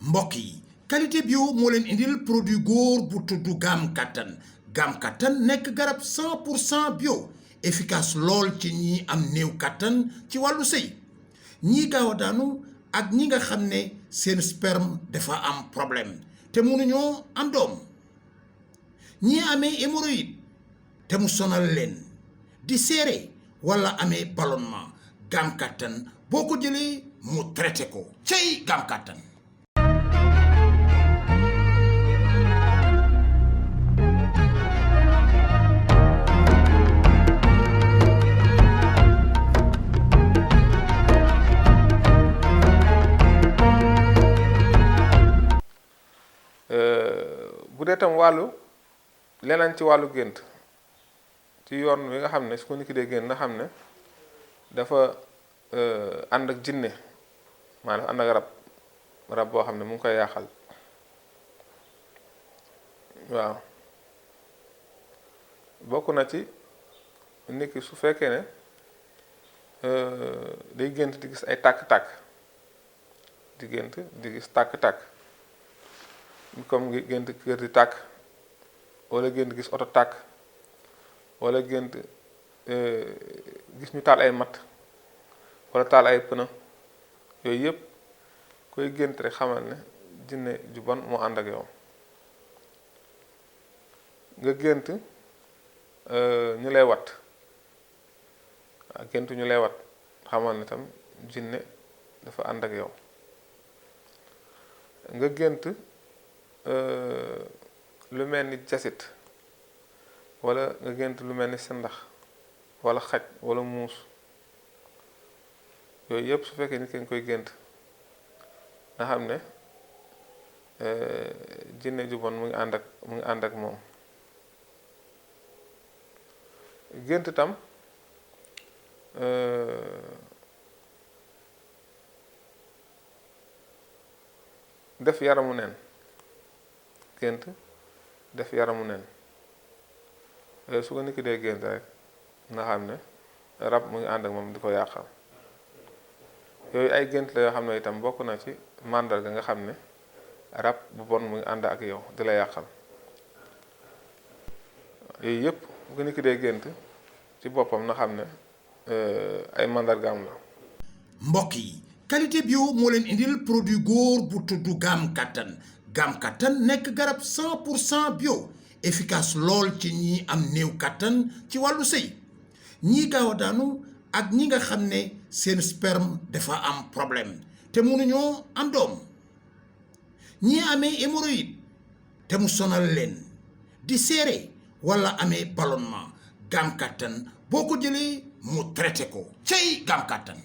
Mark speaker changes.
Speaker 1: mbokk yi qualité bio moo leen indil produit góor bu tudd Gam Kattan nekk garab 100% bio efficace lool ci ñi am néew kattan ci wàllu sëy ñii gaaw a daanu ak ñi nga xam ne seen sperme dafa am problème te mënuñoo am doom ñii amee hémorroïde te mu sonal leen di seere wala amee ballonnement Gam Kattan boo ko jëlee mu traité ko cey Gam Kattan.
Speaker 2: bu dee tam wàllu leneen ci wàllu gént ci yoon wi nga xam ne su ko nit ki dee gént nga xam ne dafa ànd ak jinne maanaam ànd ak rab boo xam ne mu ngi koy yàqal waaw bokk na ci nit ki su fekkee ne day gént di gis ay tàkk-tàkk di gént di gis tàkk-tàkk comme gént kër di tàkk wala gént gis oto tàkk wala gént gis ñu taal ay matt wala taal ay pneu yooyu yëpp koy gént rek xamal ne jinne ju bon moo ànd ak yow nga gént ñu lay wat waaw gént ñu lay wat xamal ne tam jinne dafa ànd ak yow nga gént lu mel ni jasit wala nga gént lu mel ni sendax wala xaj wala muus yooyu yëpp su fekkee nit ki nga koy gént nga xam ne jinne ju bon mu ngi ànd ak moom gént tam def yaramu neen gént def yaramu nen su ko nit ki dee gént rek nga xam ne rab mu ngi ànd ak moom di ko yàqal yooyu ay gént la yoo xam ne itam bokk na ci màndarga nga xam ne rab bu bon mu ngi ànd ak yow di la yàqal yooyu yëpp bu ko nit ki dee gént ci boppam na xam ne ay màndargaam la.
Speaker 1: mbokk yi qualité bio moo leen indil produit góor bu tudd Gam Kattan nekk garab 100% bio efficace lool ci ñi am néew kattan ci wàllu sëy ñii gaaw a daanu ak ñi nga xam ne seen sperme dafa am problème te mënuñoo am doom ñii amee hémorroïde te mu sonal leen di seere wala amee ballonnement Gam Kattan boo ko jëlee mu traité ko cey Gam Kattan.